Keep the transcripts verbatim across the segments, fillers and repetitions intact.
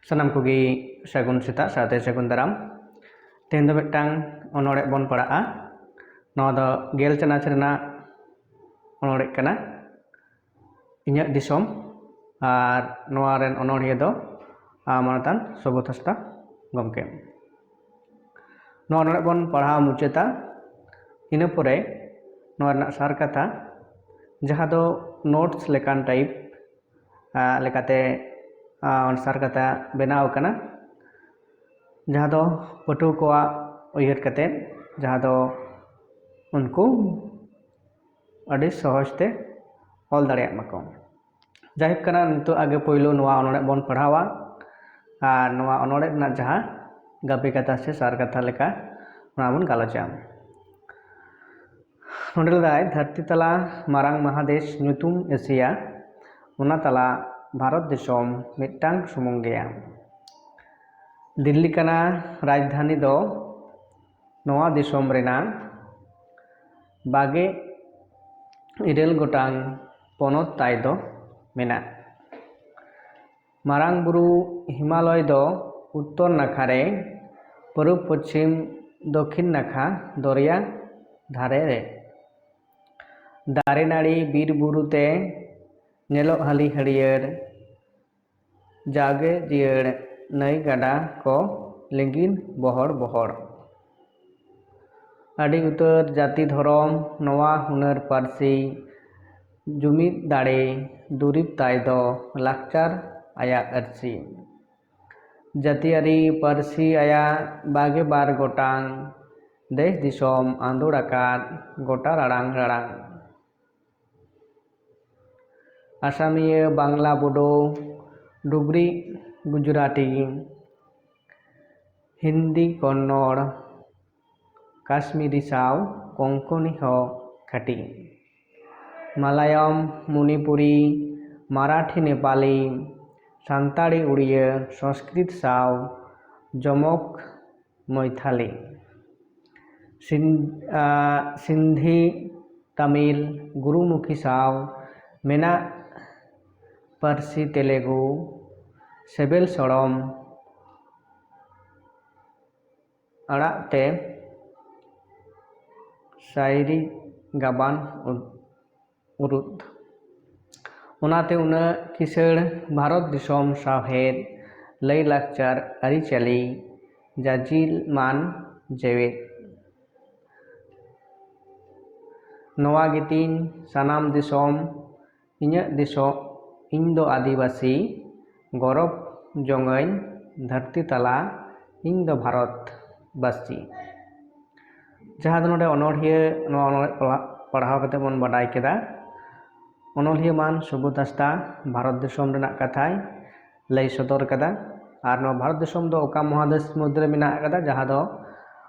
ᱥᱟᱱᱟᱢ ᱠᱚᱜᱮ ᱥᱟᱹᱜᱩᱱ ᱥᱮᱛᱟᱜ ᱥᱟᱶᱛᱮ ᱥᱟᱹᱜᱩᱱ ᱫᱟᱨᱟᱢ᱾ ᱛᱮᱦᱮᱧ ᱫᱚ ᱢᱤᱫᱴᱟᱝ ᱚᱱᱚᱬᱦᱮ ᱵᱚᱱ ᱯᱟᱲᱦᱟᱜᱼᱟ᱾ ᱱᱚᱣᱟ ᱫᱚ ᱜᱮᱞ ᱪᱟᱱᱟᱪ ᱨᱮᱱᱟᱜ ᱚᱱᱚᱬᱦᱮ ᱠᱟᱱᱟ᱾ ᱤᱧᱟᱹᱜ ᱫᱤᱥᱚᱢ᱾ ᱟᱨ ᱱᱚᱣᱟ ᱨᱮᱱ ᱚᱱᱚᱬᱦᱤᱭᱟᱹ ᱫᱚ ᱢᱟᱱᱚᱛᱟᱱ ᱥᱚᱵᱚᱛ ᱦᱟᱸᱥᱫᱟ ᱜᱚᱢᱠᱮ᱾ ᱱᱚᱣᱟ ᱚᱱᱚᱬᱦᱮ ᱵᱚᱱ ᱯᱟᱲᱦᱟᱣ ᱢᱩᱪᱟᱹᱫᱟ᱾ ᱤᱱᱟᱹ ᱯᱚᱨᱮ ᱱᱚᱣᱟ ᱨᱮᱱᱟᱜ ᱥᱟᱨ ᱠᱟᱛᱷᱟ, ᱡᱟᱦᱟᱸ ᱫᱚ ᱱᱳᱴᱥ ᱞᱮᱠᱟᱱ ᱴᱟᱭᱤᱯ ᱞᱮᱠᱟᱛᱮ ᱥᱟᱨ ᱠᱟᱛᱷᱟ ᱵᱮᱱᱟᱣ ᱟᱠᱟᱱᱟ, ᱡᱟᱦᱟᱸ ᱫᱚ ᱯᱟᱹᱴᱷᱩᱣᱟᱹ ᱠᱚᱣᱟᱜ ᱩᱭᱦᱟᱹᱨ ᱠᱟᱛᱮ, ᱡᱟᱦᱟᱸ ᱫᱚ ᱩᱱᱠᱩ ᱟᱹᱰᱤ ᱥᱚᱦᱚᱡᱽ ᱛᱮ ᱚᱞ ᱫᱟᱲᱮᱭᱟᱜ ᱢᱟᱠᱚ᱾ ᱡᱟᱭᱦᱳᱠ ᱠᱟᱱᱟ, ᱱᱤᱛᱚᱜ ᱟᱜᱮ ᱯᱳᱭᱞᱳ ᱱᱚᱣᱟ ᱚᱱᱚᱬᱦᱮ ᱵᱚᱱ ᱯᱟᱲᱦᱟᱣᱟ ᱟᱨ ᱱᱚᱣᱟ ᱚᱱᱚᱬᱦᱮ ᱨᱮᱱᱟᱜ ᱡᱟᱦᱟᱸ ᱜᱟᱵᱮ ᱠᱟᱛᱷᱟ ᱥᱮ ᱥᱟᱨ ᱠᱟᱛᱷᱟ ᱞᱮᱠᱟ, ᱚᱱᱟ ᱵᱚᱱ ᱜᱟᱞᱚᱪᱟ᱾ ᱱᱚᱰᱮ ᱞᱮᱫᱟᱭ, ᱫᱷᱟᱹᱨᱛᱤ ᱛᱟᱞᱟ ᱢᱟᱨᱟᱝ ᱢᱟᱦᱟᱫᱮᱥ ᱧᱩᱛᱩᱢ ᱮᱥᱤᱭᱟ, ᱚᱱᱟ ᱛᱟᱞᱟ ᱵᱷᱟᱨᱚᱛ ᱫᱤᱥᱚᱢ ᱢᱤᱫᱴᱟᱝ ᱥᱩᱢᱩᱝ ᱜᱮᱭᱟ᱾ ᱫᱤᱞᱞᱤ ᱠᱟᱱᱟ ᱨᱟᱡᱽᱫᱷᱟᱱᱤ ᱫᱚ ᱱᱚᱣᱟ ᱫᱤᱥᱚᱢ ᱨᱮᱱᱟᱜ ᱵᱟᱜᱮ ᱤᱨᱟᱹᱞ ᱜᱚᱴᱟᱝ ᱯᱚᱱᱚᱛ ᱛᱟᱭ ᱫᱚ ᱢᱮᱱᱟᱜ᱾ ᱢᱟᱨᱟᱝ ᱵᱩᱨᱩ ᱦᱤᱢᱟᱞᱚᱭ ᱫᱚ ᱩᱛᱛᱚᱨ ᱱᱟᱠᱷᱟ ᱨᱮ, ᱯᱩᱨᱩᱵ ᱯᱚᱪᱷᱤᱢ ᱫᱚᱠᱷᱤᱱ ᱱᱟᱠᱷᱟ ᱫᱚᱨᱭᱟ ᱫᱷᱟᱨᱮ ᱨᱮ᱾ ᱫᱟᱨᱮ ᱱᱟᱹᱲᱤ ᱵᱤᱨ ᱵᱩᱨᱩ ᱛᱮ ᱧᱮᱞᱚᱜ ᱦᱟᱹᱞᱤ ᱦᱟᱹᱨᱭᱟᱹᱲ, ᱡᱟᱜᱮ ᱡᱤᱭᱟᱹᱲ ᱱᱟᱹᱭ ᱜᱟᱰᱟ ᱠᱚ ᱞᱤᱸᱜᱤᱱ ᱵᱚᱦᱚᱲ ᱵᱚᱦᱚᱲ᱾ ᱟᱹᱰᱤ ᱩᱛᱟᱹᱨ ᱡᱟᱹᱛᱤ ᱫᱷᱚᱨᱚᱢ, ᱱᱚᱣᱟ ᱦᱩᱱᱟᱹᱨ ᱯᱟᱹᱨᱥᱤ, ᱡᱩᱢᱤᱫ ᱫᱟᱲᱮ ᱫᱩᱨᱤᱵᱽ ᱛᱟᱭ ᱫᱚ ᱞᱟᱠᱪᱟᱨ ᱟᱭᱟᱜ ᱟᱹᱨᱥᱤ᱾ ᱡᱟᱹᱛᱤᱭᱟᱹᱨᱤ ᱯᱟᱹᱨᱥᱤ ᱟᱭᱟᱜ ᱵᱟᱜᱮ ᱵᱟᱨ ᱜᱚᱴᱟᱝ, ᱫᱮᱥ ᱫᱤᱥᱚᱢ ᱟᱸᱫᱳᱲ ᱟᱠᱟᱫ ᱜᱚᱴᱟ ᱨᱟᱲᱟᱝ ᱨᱟᱲᱟᱝ᱾ ᱟᱥᱟᱢᱤᱭᱟᱹ, ᱵᱟᱝᱞᱟ, ᱵᱳᱰᱳ, ᱰᱩᱜᱽᱨᱤ, ᱜᱩᱡᱽᱨᱟᱴᱤ, ᱦᱤᱱᱫᱤ, ᱠᱚᱱᱱᱚᱲ, ᱠᱟᱥᱢᱤᱨᱤ ᱥᱟᱶ ᱠᱚᱝᱠᱚᱱᱤ ᱦᱚᱸ ᱠᱷᱟᱹᱴᱤ᱾ ᱢᱟᱞᱟᱭᱚᱢ, ᱢᱚᱱᱤᱯᱩᱨᱤ, ᱢᱟᱨᱟᱴᱷᱤ, ᱱᱮᱯᱟᱞᱤ, ᱥᱟᱱᱛᱟᱲᱤ, ᱩᱲᱤᱭᱟᱹ, ᱥᱚᱝᱥᱠᱨᱤᱛ ᱥᱟᱶ ᱡᱚᱢᱚᱠ ᱢᱚᱭᱛᱷᱟᱞᱤ᱾ ᱥᱤᱱ-, ᱟ, ᱥᱤᱱᱫᱷᱤ, ᱛᱟᱢᱤᱞ, ᱜᱩᱨᱩᱢᱩᱠᱷᱤ ᱥᱟᱶ ᱢᱮᱱᱟᱜ ᱯᱟᱹᱨᱥᱤ ᱛᱮᱞᱮᱜᱩ, ᱥᱮᱵᱮᱞ ᱥᱚᱲᱚᱢ ᱟᱲᱟᱜ ᱛᱮ ᱥᱟᱭᱨᱤ ᱜᱟᱵᱟᱱ ᱩᱨᱩᱫ᱾ ᱚᱱᱟᱛᱮ ᱩᱱᱟᱹᱜ ᱠᱤᱥᱟᱹᱬ ᱵᱷᱟᱨᱚᱛ ᱫᱤᱥᱚᱢ ᱥᱟᱶᱦᱮᱫ, ᱞᱟᱹᱭᱼᱞᱟᱠᱪᱟᱨ, ᱟᱹᱨᱤᱪᱟᱹᱞᱤ, ᱡᱟᱡᱤᱞᱢᱟᱱ ᱡᱮᱣᱮᱫ᱾ ᱱᱚᱣᱟ ᱜᱮᱛᱤᱧ ᱥᱟᱱᱟᱢ ᱫᱤᱥᱚᱢ, ᱤᱧᱟᱹᱜ ᱫᱤᱥᱚᱢ, ᱤᱧ ᱫᱚ ᱟᱹᱫᱤᱵᱟᱹᱥᱤ, ᱜᱚᱨᱚᱵᱽ ᱡᱚᱝᱟᱹᱧ ᱫᱷᱟᱹᱨᱛᱤ ᱛᱟᱞᱟ, ᱤᱧ ᱫᱚ ᱵᱷᱟᱨᱚᱛ ᱵᱟᱹᱥᱤ᱾ ᱡᱟᱦᱟᱸ ᱫᱚ ᱱᱚᱰᱮ ᱚᱱᱚᱬᱦᱤᱭᱟᱹ, ᱱᱚᱣᱟ ᱚᱱᱚᱬᱦᱮ ᱯᱟᱲᱦᱟᱣ ᱠᱟᱛᱮ ᱵᱚᱱ ᱵᱟᱰᱟᱭ ᱠᱮᱫᱟ, ᱚᱱᱚᱬᱦᱤᱭᱟᱹ ᱢᱟᱱ ᱥᱩᱵᱳᱫᱷ ᱦᱟᱸᱥᱫᱟ ᱵᱷᱟᱨᱚᱛ ᱫᱤᱥᱚᱢ ᱨᱮᱱᱟᱜ ᱠᱟᱛᱷᱟᱭ ᱞᱟᱹᱭ ᱥᱚᱫᱚᱨ ᱠᱟᱫᱟ᱾ ᱟᱨ ᱱᱚᱣᱟ ᱵᱷᱟᱨᱚᱛ ᱫᱤᱥᱚᱢ ᱫᱚ ᱚᱠᱟ ᱢᱚᱦᱟᱫᱮᱥ ᱢᱩᱫᱽᱨᱮ ᱢᱮᱱᱟᱜ ᱟᱠᱟᱫᱟ? ᱡᱟᱦᱟᱸ ᱫᱚ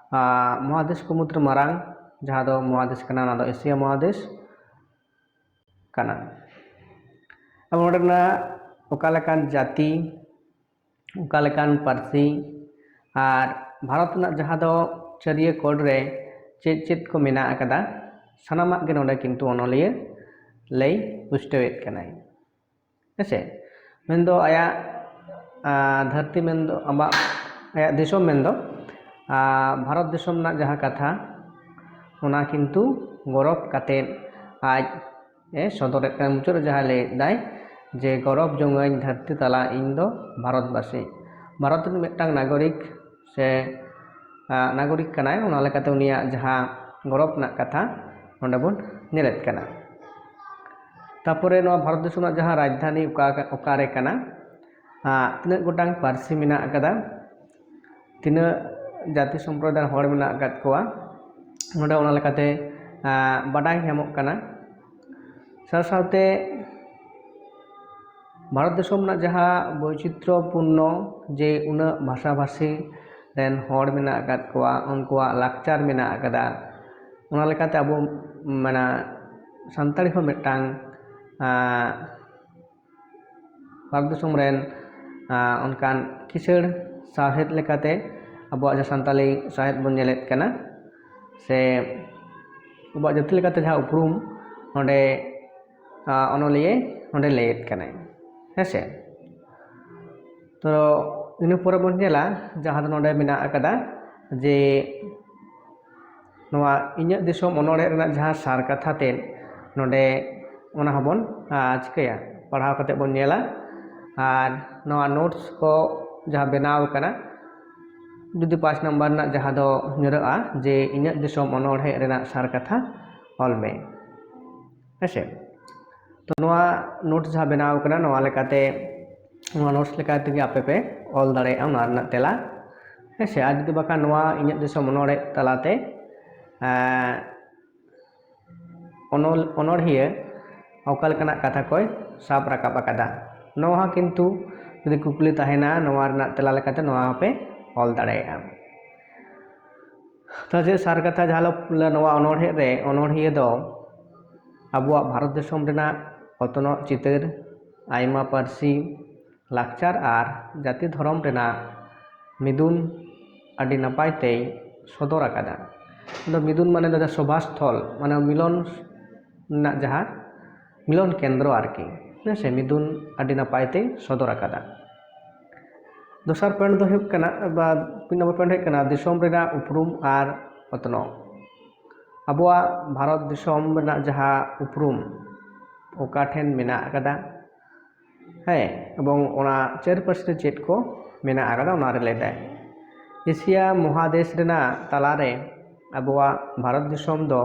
ᱢᱚᱦᱟᱫᱮᱥ ᱠᱚ ᱢᱩᱫᱽᱨᱮ ᱢᱟᱨᱟᱝ ᱡᱟᱦᱟᱸ ᱫᱚ ᱢᱚᱦᱟᱫᱮᱥ ᱠᱟᱱᱟ, ᱚᱱᱟ ᱫᱚ ᱮᱥᱤᱭᱟ ᱢᱚᱦᱟᱫᱮᱥ ᱠᱟᱱᱟ᱾ ᱟᱵᱚ ᱱᱚᱰᱮᱱᱟᱜ ᱚᱠᱟ ᱞᱮᱠᱟᱱ ᱡᱟᱹᱛᱤ, ᱚᱠᱟ ᱞᱮᱠᱟᱱ ᱯᱟᱹᱨᱥᱤ ᱟᱨ ᱵᱷᱟᱨᱚᱛ ᱨᱮᱱᱟᱜ ᱡᱟᱦᱟᱸ ᱫᱚ ᱪᱟᱹᱨᱤᱭᱟᱹ ᱠᱚᱬ ᱨᱮ ᱪᱮᱫ ᱪᱮᱫ ᱠᱚ ᱢᱮᱱᱟᱜ ᱟᱠᱟᱫᱟ, ᱥᱟᱱᱟᱢᱟᱜ ᱜᱮ ᱱᱚᱰᱮ ᱠᱤᱱᱛᱩ ᱚᱱᱚᱞᱤᱭᱟᱹ ᱞᱟᱹᱭ ᱯᱩᱥᱴᱟᱹᱣᱮᱫ ᱠᱟᱱᱟᱭ᱾ ᱦᱮᱸᱥᱮ? ᱢᱮᱱᱫᱚ ᱟᱭᱟᱜ ᱫᱷᱟᱹᱨᱛᱤ ᱢᱮᱱᱫᱚ ᱟᱵᱚᱣᱟᱜ ᱟᱭᱟᱜ ᱫᱤᱥᱚᱢ ᱢᱮᱱᱫᱚ ᱵᱷᱟᱨᱚᱛ ᱫᱤᱥᱚᱢ ᱨᱮᱱᱟᱜ ᱡᱟᱦᱟᱸ ᱠᱟᱛᱷᱟ, ᱚᱱᱟ ᱠᱤᱱᱛᱩ ᱜᱚᱨᱚᱵᱽ ᱠᱟᱛᱮᱫ ᱟᱡ ᱮ ᱥᱚᱫᱚᱨᱮᱫ ᱠᱟᱱᱟ᱾ ᱢᱩᱪᱟᱹᱫ ᱨᱮ ᱡᱟᱦᱟᱸᱭ ᱞᱟᱹᱭᱮᱫᱟᱭ ᱡᱮ, "ᱜᱚᱨᱚᱵᱽ ᱡᱚᱝᱟᱹᱧ ᱫᱷᱟᱹᱨᱛᱤ ᱛᱟᱞᱟ, ᱤᱧ ᱫᱚ ᱵᱷᱟᱨᱚᱛᱵᱟᱹᱥᱤ", ᱵᱷᱟᱨᱚᱛ ᱨᱮᱱ ᱢᱤᱫᱴᱟᱝ ᱱᱟᱜᱚᱨᱤᱠ ᱥᱮ ᱱᱟᱜᱚᱨᱤᱠ ᱠᱟᱱᱟᱭ, ᱚᱱᱟ ᱞᱮᱠᱟᱛᱮ ᱩᱱᱤᱭᱟᱜ ᱡᱟᱦᱟᱸ ᱜᱚᱨᱚᱵᱽ ᱨᱮᱱᱟᱜ ᱠᱟᱛᱷᱟ ᱱᱚᱰᱮ ᱵᱚᱱ ᱧᱮᱞᱮᱫ ᱠᱟᱱᱟ᱾ ᱛᱟᱯᱚᱨᱮ ᱱᱚᱣᱟ ᱵᱷᱟᱨᱚᱛ ᱫᱤᱥᱚᱢ ᱨᱮᱱᱟᱜ ᱡᱟᱦᱟᱸ ᱨᱟᱡᱽᱫᱷᱟᱱᱤ ᱚᱠᱟ ᱚᱠᱟᱨᱮ ᱠᱟᱱᱟ, ᱛᱤᱱᱟᱹᱜ ᱜᱚᱴᱟᱝ ᱯᱟᱹᱨᱥᱤ ᱢᱮᱱᱟᱜ ᱟᱠᱟᱫᱟ, ᱛᱤᱱᱟᱹᱜ ᱡᱟᱹᱛᱤ ᱥᱚᱢᱯᱨᱚᱫᱟᱭ ᱦᱚᱲ ᱢᱮᱱᱟᱜ ᱟᱠᱟᱫ ᱠᱚᱣᱟ, ᱱᱚᱰᱮ ᱚᱱᱟ ᱞᱮᱠᱟᱛᱮ ᱵᱟᱰᱟᱭ ᱧᱟᱢᱚᱜ ᱠᱟᱱᱟ᱾ ᱥᱟᱶ ᱥᱟᱶᱛᱮ ᱵᱷᱟᱨᱚᱛ ᱫᱤᱥᱚᱢ ᱨᱮᱱᱟᱜ ᱡᱟᱦᱟᱸ ᱵᱳᱭᱪᱤᱛᱨᱚᱯᱩᱨᱱᱚ, ᱡᱮ ᱩᱱᱟᱹᱜ ᱵᱷᱟᱥᱟᱵᱷᱟᱥᱤ ᱨᱮᱱ ᱦᱚᱲ ᱢᱮᱱᱟᱜ ᱟᱠᱟᱫ ᱠᱚᱣᱟ, ᱩᱱᱠᱩᱣᱟᱜ ᱞᱟᱠᱪᱟᱨ ᱢᱮᱱᱟᱜ ᱟᱠᱟᱫᱟ, ᱚᱱᱟ ᱞᱮᱠᱟᱛᱮ ᱟᱵᱚ ᱢᱟᱱᱮ ᱥᱟᱱᱛᱟᱲᱤ ᱦᱚᱸ ᱢᱤᱫᱴᱟᱝ ᱵᱷᱟᱨᱚᱛ ᱫᱤᱥᱚᱢ ᱨᱮᱱ ᱚᱱᱠᱟᱱ ᱠᱤᱥᱟᱹᱬ ᱥᱟᱶᱦᱮᱫ ᱞᱮᱠᱟᱛᱮ ᱟᱵᱚᱣᱟᱜ ᱡᱟᱦᱟᱸ ᱥᱟᱱᱛᱟᱲᱤ ᱥᱟᱶᱦᱮᱫ ᱵᱚᱱ ᱧᱮᱞᱮᱫ ᱠᱟᱱᱟ, ᱥᱮ ᱟᱵᱚᱣᱟᱜ ᱡᱟᱹᱛᱤ ᱞᱮᱠᱟᱛᱮ ᱡᱟᱦᱟᱸ ᱩᱯᱨᱩᱢ ᱱᱚᱰᱮ ᱚᱱᱚᱞᱤᱭᱟᱹ ᱱᱚᱰᱮ ᱞᱟᱹᱭᱮᱫ ᱠᱟᱱᱟᱭ᱾ ᱦᱮᱸᱥᱮ? ᱛᱚ ᱤᱱᱟᱹ ᱯᱚᱨᱮ ᱵᱚᱱ ᱧᱮᱞᱟ ᱡᱟᱦᱟᱸ ᱫᱚ ᱱᱚᱰᱮ ᱢᱮᱱᱟᱜ ᱟᱠᱟᱫᱟ ᱡᱮ ᱱᱚᱣᱟ ᱤᱧᱟᱹᱜ ᱫᱤᱥᱚᱢ ᱚᱱᱚᱬᱦᱮ ᱨᱮᱱᱟᱜ ᱡᱟᱦᱟᱸ ᱥᱟᱨ ᱠᱟᱛᱷᱟ ᱛᱮᱫ ᱱᱚᱰᱮ ᱚᱱᱟ ᱦᱚᱸᱵᱚᱱ ᱪᱤᱠᱟᱹᱭᱟ, ᱯᱟᱲᱦᱟᱣ ᱠᱟᱛᱮ ᱵᱚᱱ ᱧᱮᱞᱟ᱾ ᱟᱨ ᱱᱚᱣᱟ ᱱᱳᱴᱥ ᱠᱚ ᱡᱟᱦᱟᱸ ᱵᱮᱱᱟᱣ ᱠᱟᱱᱟ ᱡᱩᱫᱤ ᱯᱟᱸᱪ ᱱᱟᱢᱵᱟᱨ ᱨᱮᱱᱟᱜ ᱡᱟᱦᱟᱸ ᱫᱚ ᱧᱩᱨᱟᱹᱜᱼᱟ ᱡᱮ ᱤᱧᱟᱹᱜ ᱫᱤᱥᱚᱢ ᱚᱱᱚᱬᱦᱮ ᱨᱮᱱᱟᱜ ᱥᱟᱨ ᱠᱟᱛᱷᱟ ᱚᱞ ᱢᱮ, ᱦᱮᱸᱥᱮ᱾ ᱛᱚ ᱱᱚᱣᱟ ᱱᱳᱴᱥ ᱡᱟᱦᱟᱸ ᱵᱮᱱᱟᱣ ᱠᱟᱱᱟ ᱱᱚᱣᱟ ᱞᱮᱠᱟᱛᱮ ᱱᱚᱣᱟ ᱱᱳᱴᱥ ᱞᱮᱠᱟ ᱛᱮᱜᱮ ᱟᱯᱮ ᱯᱮ ᱚᱞ ᱫᱟᱲᱮᱭᱟᱜᱼᱟ ᱚᱱᱟ ᱨᱮᱱᱟᱜ ᱛᱮᱞᱟ, ᱦᱮᱸᱥᱮ᱾ ᱟᱨ ᱡᱩᱫᱤ ᱵᱟᱠᱷᱟᱱ ᱱᱚᱣᱟ ᱤᱧᱟᱹᱜ ᱫᱤᱥᱚᱢ ᱚᱱᱚᱬᱦᱮ ᱛᱟᱞᱟᱛᱮ ᱮᱸ, ᱚᱱᱚᱞ ᱚᱱᱚᱬᱦᱤᱭᱟᱹ ᱚᱠᱟ ᱞᱮᱠᱟᱱᱟᱜ ᱠᱟᱛᱷᱟ ᱠᱚᱭ ᱥᱟᱵ ᱨᱟᱠᱟᱵ ᱟᱠᱟᱫᱟ, ᱱᱚᱣᱟ ᱦᱚᱸ ᱠᱤᱱᱛᱩ ᱡᱩᱫᱤ ᱠᱩᱠᱞᱤ ᱛᱟᱦᱮᱱᱟ ᱱᱚᱣᱟ ᱨᱮᱱᱟᱜ ᱛᱮᱞᱟ ᱞᱮᱠᱟᱛᱮ ᱱᱚᱣᱟ ᱦᱚᱸᱯᱮ ᱚᱞ ᱫᱟᱲᱮᱭᱟᱜᱼᱟ᱾ ᱛᱚ ᱡᱮ ᱥᱟᱨ ᱠᱟᱛᱷᱟ ᱡᱟᱦᱟᱸ ᱞᱮ ᱱᱚᱣᱟ ᱚᱱᱚᱬᱦᱮ ᱨᱮ ᱚᱱᱚᱬᱦᱤᱭᱟᱹ ᱫᱚ ᱟᱵᱚᱣᱟᱜ ᱵᱷᱟᱨᱚᱛ ᱫᱤᱥᱚᱢ ᱨᱮᱱᱟᱜ ᱚᱛᱱᱚᱜ ᱪᱤᱛᱟᱹᱨ, ᱟᱭᱢᱟ ᱯᱟᱹᱨᱥᱤ, ᱞᱟᱠᱪᱟᱨ ᱟᱨ ᱡᱟᱹᱛᱤ ᱫᱷᱚᱨᱚᱢ ᱨᱮᱱᱟᱜ ᱢᱤᱫᱩᱱ ᱟᱹᱰᱤ ᱱᱟᱯᱟᱭ ᱛᱮᱭ ᱥᱚᱫᱚᱨ ᱟᱠᱟᱫᱟ᱾ ᱟᱫᱚ ᱢᱤᱫᱩᱱ ᱢᱟᱱᱮ ᱫᱚ ᱥᱚᱵᱷᱟᱥᱛᱷᱚᱞ, ᱢᱟᱱᱮ ᱢᱤᱞᱚᱱ ᱨᱮᱱᱟᱜ ᱡᱟᱦᱟᱸ ᱢᱤᱞᱚᱱ ᱠᱮᱱᱫᱨᱚ ᱟᱨᱠᱤ, ᱦᱮᱸ ᱥᱮ, ᱢᱤᱫᱩᱱ ᱟᱹᱰᱤ ᱱᱟᱯᱟᱭ ᱛᱮᱭ ᱥᱚᱫᱚᱨ ᱟᱠᱟᱫᱟ᱾ ᱫᱚᱥᱟᱨ ᱯᱚᱭᱮᱱᱴ ᱫᱚ ᱦᱩᱭᱩᱜ ᱠᱟᱱᱟ ᱵᱟ ᱯᱩᱱ ᱱᱚᱢᱵᱚᱨ ᱯᱚᱭᱮᱱᱴ ᱦᱩᱭᱩᱜ ᱠᱟᱱᱟ ᱫᱤᱥᱚᱢ ᱨᱮᱱᱟᱜ ᱩᱯᱨᱩᱢ ᱟᱨ ᱚᱛᱱᱚᱜ᱾ ᱟᱵᱚᱣᱟᱜ ᱵᱷᱟᱨᱚᱛ ᱫᱤᱥᱚᱢ ᱨᱮᱱᱟᱜ ᱡᱟᱦᱟᱸ ᱩᱯᱨᱩᱢ ᱚᱠᱟ ᱴᱷᱮᱱ ᱢᱮᱱᱟᱜ ᱟᱠᱟᱫᱟ, ᱦᱮᱸ, ᱮᱵᱚᱝ ᱚᱱᱟ ᱪᱟᱹᱨ ᱯᱟᱹᱨᱥᱤ ᱨᱮ ᱪᱮᱫ ᱠᱚ ᱢᱮᱱᱟᱜ ᱟᱠᱟᱫᱟ ᱚᱱᱟᱨᱮ ᱞᱟᱹᱭᱫᱟᱭ᱾ ᱮᱥᱤᱭᱟ ᱢᱚᱦᱟᱫᱮᱥ ᱨᱮᱱᱟᱜ ᱛᱟᱞᱟᱨᱮ ᱟᱵᱚᱣᱟᱜ ᱵᱷᱟᱨᱚᱛ ᱫᱤᱥᱚᱢ ᱫᱚ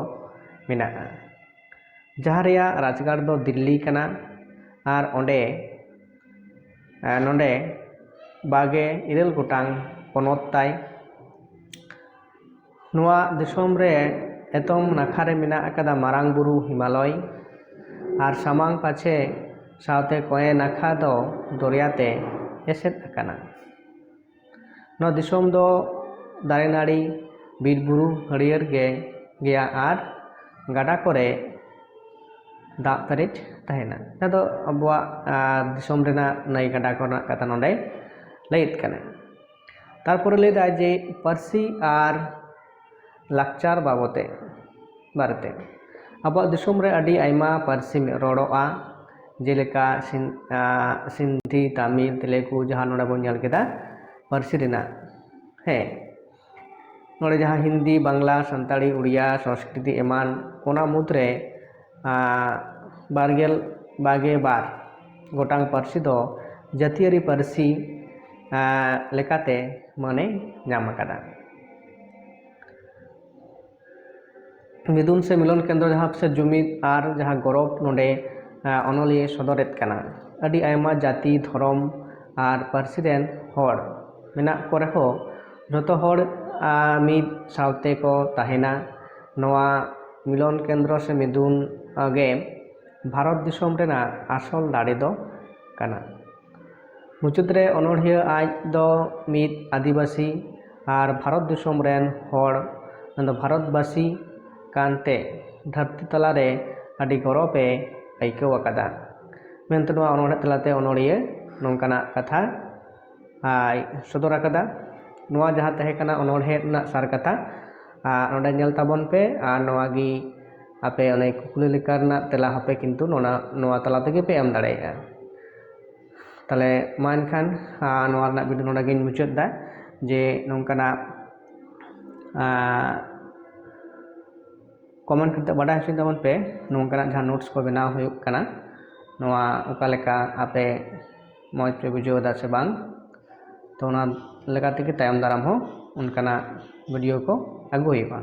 ᱢᱮᱱᱟᱜᱼᱟ, ᱡᱟᱦᱟᱸ ᱨᱮᱭᱟᱜ ᱨᱟᱡᱽᱜᱟᱲ ᱫᱚ ᱫᱤᱞᱞᱤ ᱠᱟᱱᱟ᱾ ᱟᱨ ᱚᱸᱰᱮ ᱱᱚᱰᱮ ᱵᱟᱜᱮ ᱤᱨᱟᱹᱞ ᱜᱚᱴᱟᱝ ᱯᱚᱱᱚᱛ ᱛᱟᱭ᱾ ᱱᱚᱣᱟ ᱫᱤᱥᱚᱢ ᱨᱮ ᱮᱛᱚᱢ ᱱᱟᱠᱷᱟ ᱨᱮ ᱢᱮᱱᱟᱜ ᱟᱠᱟᱫᱟ ᱢᱟᱨᱟᱝ ᱵᱩᱨᱩ ᱦᱤᱢᱟᱞᱚᱭ ᱟᱨ ᱥᱟᱢᱟᱝ ᱯᱟᱪᱷᱮ ᱥᱟᱶᱛᱮ ᱠᱚᱸᱭᱮ ᱱᱟᱠᱷᱟ ᱫᱚ ᱫᱚᱨᱭᱟ ᱛᱮ ᱮᱥᱮᱫ ᱟᱠᱟᱱᱟ᱾ ᱱᱚᱣᱟ ᱫᱤᱥᱚᱢ ᱫᱚ ᱫᱟᱨᱮ ᱱᱟᱹᱲᱤ, ᱵᱤᱨ ᱵᱩᱨᱩ ᱦᱟᱹᱨᱭᱟᱹᱲ ᱜᱮ ᱜᱮᱭᱟ ᱟᱨ ᱜᱟᱰᱟ ᱠᱚᱨᱮ ᱫᱟᱜ ᱯᱮᱨᱮᱡ ᱛᱟᱦᱮᱱᱟ᱾ ᱡᱟᱦᱟᱸ ᱫᱚ ᱟᱵᱚᱣᱟᱜ ᱫᱤᱥᱚᱢ ᱨᱮᱱᱟᱜ ᱱᱟᱹᱭ ᱜᱟᱰᱟ ᱠᱚᱨᱮᱱᱟᱜ ᱠᱟᱛᱷᱟ ᱱᱚᱰᱮ ᱞᱟᱹᱭᱮᱫ ᱠᱟᱱᱟ᱾ ᱛᱟᱨᱯᱚᱨᱮ ᱞᱟᱹᱭᱫᱟᱭ ᱡᱮ ᱯᱟᱹᱨᱥᱤ ᱟᱨ ᱞᱟᱠᱪᱟᱨ ᱵᱟᱵᱚᱛᱮ ᱵᱟᱨᱮᱛᱮ ᱟᱵᱚᱣᱟᱜ ᱫᱤᱥᱚᱢ ᱨᱮ ᱟᱹᱰᱤ ᱟᱭᱢᱟ ᱯᱟᱹᱨᱥᱤ ᱨᱚᱲᱚᱜᱼᱟ᱾ ᱡᱮᱞᱮᱠᱟ ᱥᱤᱱ-, ᱟᱸ, ᱥᱤᱱᱫᱷᱤ, ᱛᱟᱢᱤᱞ, ᱛᱮᱞᱮᱜᱩ, ᱡᱟᱦᱟᱸ ᱱᱚᱰᱮ ᱵᱚᱱ ᱧᱮᱞ ᱠᱮᱫᱟ ᱯᱟᱹᱨᱥᱤ ᱨᱮᱱᱟᱜ᱾ ᱦᱮᱸ, ᱱᱚᱰᱮ ᱡᱟᱦᱟᱸ ᱦᱤᱱᱫᱤ, ᱵᱟᱝᱞᱟ, ᱥᱟᱱᱛᱟᱲᱤ, ᱩᱲᱤᱭᱟ, ᱥᱚᱸᱥᱠᱨᱤᱛᱤ ᱮᱢᱟᱱ, ᱚᱱᱟ ᱢᱩᱫᱽᱨᱮ, ᱟᱸ, ᱵᱟᱨᱜᱮᱞ, ᱵᱟᱜᱮ ᱵᱟᱨ ᱜᱚᱴᱟᱝ ᱯᱟᱹᱨᱥᱤ ᱫᱚ ᱡᱟᱹᱛᱤᱭᱟᱹᱨᱤ ᱯᱟᱹᱨᱥᱤ, ᱟᱸ, ᱞᱮᱠᱟᱛᱮ ᱢᱟᱹᱱᱮ ᱧᱟᱢ ᱟᱠᱟᱫᱟ᱾ ᱢᱤᱫᱩᱱ ᱥᱮ ᱢᱤᱞᱚᱱ ᱠᱮᱱᱫᱨᱚ ᱡᱟᱦᱟᱸ ᱥᱮ ᱡᱩᱢᱤᱫ ᱟᱨ ᱡᱟᱦᱟᱸ ᱜᱚᱨᱚᱵᱽ ᱱᱚᱰᱮ, ᱟᱸ, ᱚᱱᱚᱞᱤᱭᱟᱹ ᱥᱚᱫᱚᱨᱮᱫ ᱠᱟᱱᱟ᱾ ᱟᱹᱰᱤ ᱟᱭᱢᱟ ᱡᱟᱹᱛᱤ, ᱫᱷᱚᱨᱚᱢ ᱟᱨ ᱯᱟᱹᱨᱥᱤ ᱨᱮᱱ ᱦᱚᱲ ᱢᱮᱱᱟᱜ ᱠᱚ ᱨᱮᱦᱚᱸ, ᱡᱚᱛᱚ ᱦᱚᱲ, ᱟᱸ, ᱢᱤᱫ ᱥᱟᱶᱛᱮ ᱠᱚ ᱛᱟᱦᱮᱱᱟ᱾ ᱱᱚᱣᱟ ᱢᱤᱞᱚᱱ ᱠᱮᱱᱫᱨᱚ ᱥᱮ ᱢᱤᱫᱩᱱ, ᱟᱸ, ᱜᱮ ᱵᱷᱟᱨᱚᱛ ᱫᱤᱥᱚᱢ ᱨᱮᱱᱟᱜ ᱟᱥᱚᱞ ᱫᱟᱲᱮ ᱫᱚ ᱠᱟᱱᱟ᱾ ᱢᱩᱪᱟᱹᱫ ᱨᱮ ᱚᱱᱚᱬᱦᱤᱭᱟᱹ ᱟᱡ ᱫᱚ ᱢᱤᱫ ᱟᱹᱫᱤᱵᱟᱹᱥᱤ ᱟᱨ ᱵᱷᱟᱨᱚᱛ ᱫᱤᱥᱚᱢ ᱨᱮᱱ ᱦᱚᱲ, ᱢᱮᱱᱫᱚ ᱵᱷᱟᱨᱚᱛᱵᱟᱹᱥᱤ ᱠᱟᱱᱛᱮ ᱫᱷᱟᱹᱨᱛᱤ ᱛᱟᱞᱟᱨᱮ ᱟᱹᱰᱤ ᱜᱚᱨᱚᱵᱽ ᱮ ᱟᱹᱭᱠᱟᱹᱣ ᱟᱠᱟᱫᱟ᱾ ᱢᱮᱱᱛᱮ ᱱᱚᱣᱟ ᱚᱱᱚᱬᱦᱮ ᱛᱟᱞᱟᱛᱮ ᱚᱱᱚᱬᱦᱤᱭᱟᱹ ᱱᱚᱝᱠᱟᱱᱟᱜ ᱠᱟᱛᱷᱟ ᱟᱭ ᱥᱚᱫᱚᱨ ᱟᱠᱟᱫᱟ᱾ ᱱᱚᱣᱟ ᱡᱟᱦᱟᱸ ᱛᱟᱦᱮᱸ ᱠᱟᱱᱟ ᱚᱱᱚᱬᱦᱮ ᱨᱮᱱᱟᱜ ᱥᱟᱨ ᱠᱟᱛᱷᱟ, ᱟᱨ ᱱᱚᱰᱮ ᱧᱮᱞ ᱛᱟᱵᱚᱱ ᱯᱮ, ᱟᱨ ᱱᱚᱣᱟ ᱜᱮ ᱟᱯᱮ ᱚᱱᱮ ᱠᱩᱠᱞᱤ ᱞᱮᱠᱟ ᱨᱮᱱᱟᱜ ᱛᱮᱞᱟ ᱦᱚᱸᱯᱮ ᱠᱤᱱᱛᱩ ᱱᱚᱣᱟ, ᱱᱚᱣᱟ ᱛᱟᱞᱟ ᱛᱮᱜᱮ ᱯᱮ ᱮᱢ ᱫᱟᱲᱮᱭᱟᱜᱼᱟ᱾ ᱛᱟᱦᱞᱮ ᱢᱟ ᱮᱱᱠᱷᱟᱱ, ᱟᱨ ᱱᱚᱣᱟ ᱨᱮᱱᱟᱜ ᱵᱷᱤᱰᱤᱭᱳ ᱱᱚᱰᱮ ᱜᱤᱧ ᱢᱩᱪᱟᱹᱫ ᱮᱫᱟ, ᱡᱮ ᱱᱚᱝᱠᱟᱱᱟᱜ, ᱟᱨ ᱠᱚᱢᱮᱱᱴ ᱠᱟᱛᱮ ᱵᱟᱰᱟᱭ ᱦᱚᱪᱚᱧ ᱛᱟᱵᱚᱱ ᱯᱮ, ᱱᱚᱝᱠᱟᱱᱟᱜ ᱡᱟᱦᱟᱸ ᱱᱳᱴᱥ ᱠᱚ ᱵᱮᱱᱟᱣ ᱦᱩᱭᱩᱜ ᱠᱟᱱᱟ, ᱱᱚᱣᱟ ᱚᱠᱟ ᱞᱮᱠᱟ ᱟᱯᱮ ᱢᱚᱡᱽ ᱯᱮ ᱵᱩᱡᱷᱟᱹᱣ ᱮᱫᱟ ᱥᱮ ᱵᱟᱝ᱾ ᱛᱚ ᱚᱱᱟ ᱞᱮᱠᱟ ᱛᱮᱜᱮ ᱛᱟᱭᱚᱢ ᱫᱟᱨᱟᱢ ᱦᱚᱸ ᱚᱱᱠᱟᱱᱟᱜ ᱵᱷᱤᱰᱤᱭᱳ ᱠᱚ ᱟᱹᱜᱩ ᱦᱩᱭᱩᱜᱼᱟ᱾